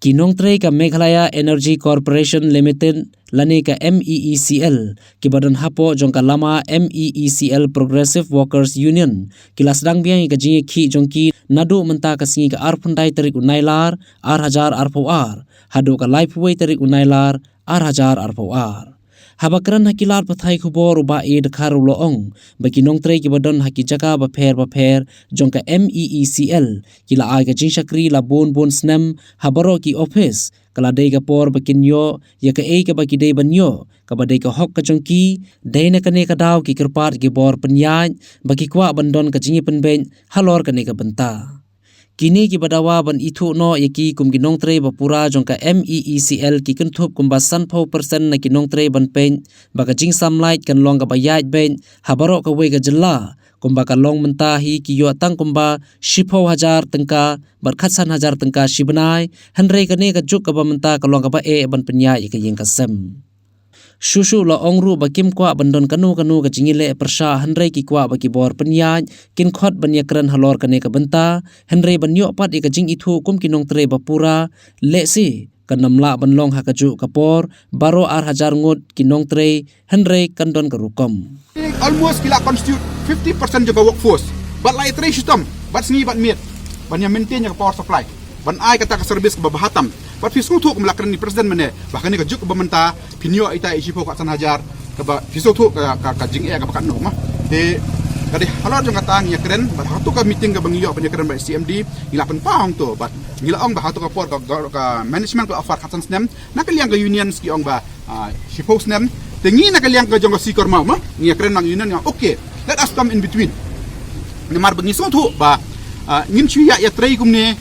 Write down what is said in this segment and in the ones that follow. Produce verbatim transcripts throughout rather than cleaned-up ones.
Ki nongtrei ka Meghalaya Energy Corporation Limited lane ka M E E C L, kiba don hapoh jong ka lama M E E C L Progressive Workers Union, ki la sdang biang ïa ka jingïakhih jong ki naduh mynta ka sngi ka arphew khyndai tarik u Nailar, ar hajar arphew ar, haduh ka laiphew wei tarik u Nailar, ar hajar arphew ar. Haba kren ha ki lad pathai khubor u Bah A Dkhar u la ong ba ki nongtrei kiba don ha ki jaka bapher bapher jong ka M E E C L ki la ai ka jingshakri la bun bun snem ha baroh ki ophis, ka la dei ka por ba kin ïoh ïa kaei kaba ki dei ban ïoh, kaba dei ka hok ka jong ki. Dei na kane ka daw ki kyrpad ki bor pynïaid ba ki kwah ban don ka jingïapynbeit halor kane ka bynta. Kine kiba dawa ban ithuh noh ïa ki kum ki nongtrei ba pura jong ka M E E C L ki kynthup kumba sanphew percent na ki nongtrei ban peit ba ka jingsamlait kan long kaba ïaid beit ha baroh kawei ka jylla, kumba ka long mynta hi ki ïoh tang kumba shiphew hajar tyngka bad khatsan hajar tyngka shi bnai, hynrei kane ka juk kaba mynta ka long kaba eh ban pynïaid ïa ka ïing ka sem. Shuh shuh la ong ruh ba kim kwah ban don kano kano ka jingïaleh pyrshah, hynrei ki kwah ba ki bor pynïaid kin khot ban ïakren halor kane ka bynta, hynrei ban ïoh pat ïa ka jingithuh kum ki nongtrei ba pura, lehse kan ym lah ban long ha kajuh ka por, baroh ar hajar ngut ki nongtrei, hynrei kan don ka rukom. Almost ki la constitute fifty percent jong ka workforce. Bad la ïatrei shitom bad sngi bad miet ban ïa maintain ïa ka power supply, ban ai kata ka service kaba bha tam. Bad phi sngewthuh kum la kren i president mynne ba kane ka juk kaba mynta phin ïoh ita i shiphew khatsan hajar, kaba phi sngewthuh ka, ka, ka jingeh kaba katno ma. Te ka dei halor jong kata ngi ïakren bad ha kato ka meeting kaba ngi ïoh ban ïakren bad C M D, ngi la pynpaw hangto bad ngi la ong ba ha kato ka por ka, ka, ka management ka la offer khatsan snem, na ka liang ka unions ki ong ba, ah, shiphew snem. Te ngi na ka liang ka jong ka C CORMA ma, ngi ïakren bad union, ngi ong okay, let us come in between. Namar ba ngi sngewthuh ba, ah, ngim shu ïa ïatrei kumne,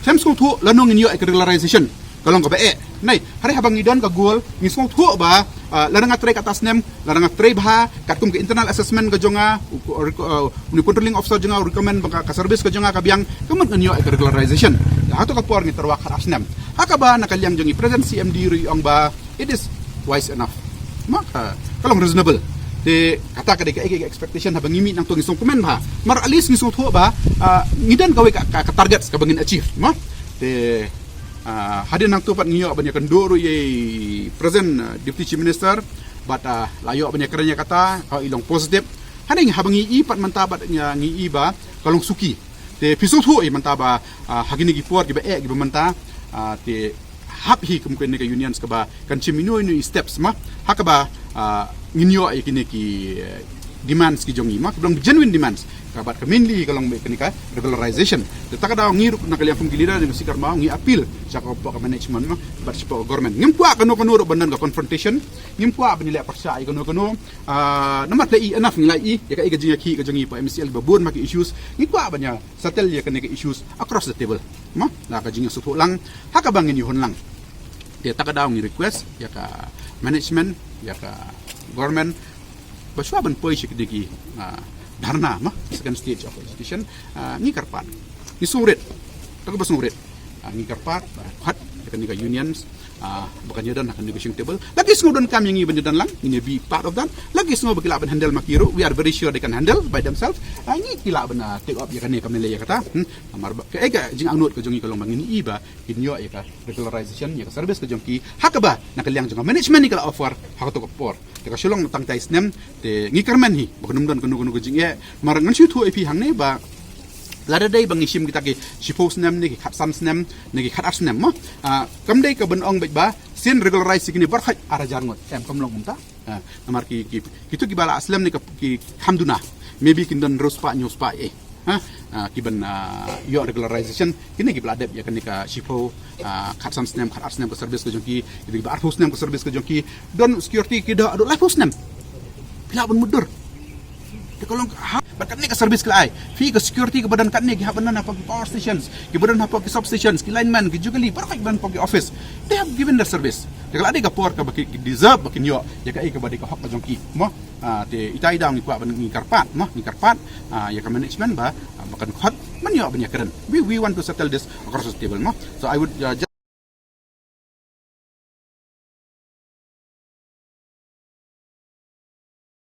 khlem sngewthuh lano ngin ïoh ïa ka regularization ka long kaba eh. Nai, hynrei haba ngi don ka goal, ngi sngewthuh ba, ah, lada nga trei kata snem, lada nga trei bha, katkum ka internal assessment ka jong nga, u, u, u, une u controlling officer jong nga u recommend ba ka, ka service ka jong nga ka biang, ka mut ngan ïoh ïa ka regularization. Te ha kato ka por ngi tyrwa khatar snem. Ha kaba na ka liang jong i president C M D ruh i ong ba it is wise enough. Ma ka, ka long reasonable. Te kata ka dei ka, ka, ka expectation haba ngi mih nangto ngi sngewkmen bha. Mar at least ngi sngewthuh ba, ah, ngi don kawei ka, ka, ka targets kaba ngin achieve. Ma te, ah, hadien nangto pat ngi ïoh ban ïakynduh ruh ïa i president, ah, deputy chief minister, bad, ah, la ïoh ban ïakren ïa kata, ah, i long positive. Hangne haba ngi i pat mynta bad ngi, ngi i ba ka long suki. Te phi sngewthuh i mynta ba, ah, ha kine ki por kiba eh kiba mynta, ah, te hap hi kum kine ka unions kaba kan shim ino ino i steps ma. Ha kaba, ah, ngin ïoh ïa kine ki, eh, demands ki jong ngi ma, ka long genuine demands. Ka bad ka mainly ka long ba kane ka regularization. Te ta ka daw ngi ruh na ka liang kum ki leader jong ka C CORMA ngi appeal sha ka, ka management ma, bad sha ka government. Ngim kwah kano kano ruh ban don ka confrontation. Ngim kwah ban ïaleh pyrshah ïa kano kano. Ah, namar te i enough ngi la i ïa ka, ïa ka jingïakhih ka jong ngi hapoh M E C L ba bun ma ki issues. Ngi kwah ban ïa settle ïa kane ka issues across the table. Ma, na ka jingïasngewthuh lang ha kaba ngin ïa hun lang. Te ta ka daw ngi request ïa ka management, ïa ka government ba shuwa ban poi sha kine ki, ah, dharna ma, second stage of agitation, ah, ngi kyrpad. Ngi sngewrit. Ta kaba sngewrit. Ah, ngi kyrpad ba khot ïa kane ka unions, ah, ba kan ïadon ha ka negotiating table. La ki sngew donkam ïa ngi ban ïadon lang, ngin ïa be part of that. La ki sngew ba ki lah ban handle ma ki ruh, we are very sure they can handle by themselves. Ah, ngi ki lah ban, ah, take up ïa kane ka mele ïa kata. Hmm. Namar ba ka, eh, ka jingangnud ka jong ngi ka long ba ngin i ba kin ïoh ïa ka regularization ïa ka service ka jong ki. Ha kaba na ka liang jong ka management ngi ka la offer ha kato ka por. Te ka shu long tang tai snem, te ngi kyrmen hi ba kan ym don kano kano ka jingeh. Mar ngan shu thuh ïa phi hangne ba lada dei ba ngi shim kita ki shiphew snem ne ki khatsan snem ne ki khatar snem ma. Ah, kam dei ka ban ong beit ba sien regularize ïa kine baroh ar hajar ngut. Em, kam long kumta. Ah, namar ki, ki, kito kiba la slem ne ka, ki kham duna. Maybe kin don hynriew spah, hynñiew spah eh. Ha? Ah, ki ban, ah, ïoh regularization, kine kiba la dep ïa kane ka shiphew, ah, khatsan snem, khatar snem ka service ka jong ki, kito kiba arphew snem ka service ka jong ki, don security ki da haduh laiphew snem. Phi lah ban mutdur. Te ka long ha, bad katne ka service ki la ai. Phi ka security kiba don katne ki hap ban don hapoh ki power stations, kiba don hapoh ki substations, ki lineman, ki jugully, baroh kiba don hapoh ki office. They have given their service. Te ka la dei ka por kaba ki, ki deserve ba kin ïoh ïa kaei kaba dei ka hok ka jong ki. Mo? Ah, te ita i daw ngi kwah ban ngi kyrpad, mo, ngi kyrpad, ah, ïa ka management ba, ah, ba kan khot ban ïoh ban ïakren. We, we want to settle this across the table, mo. So I would, uh, just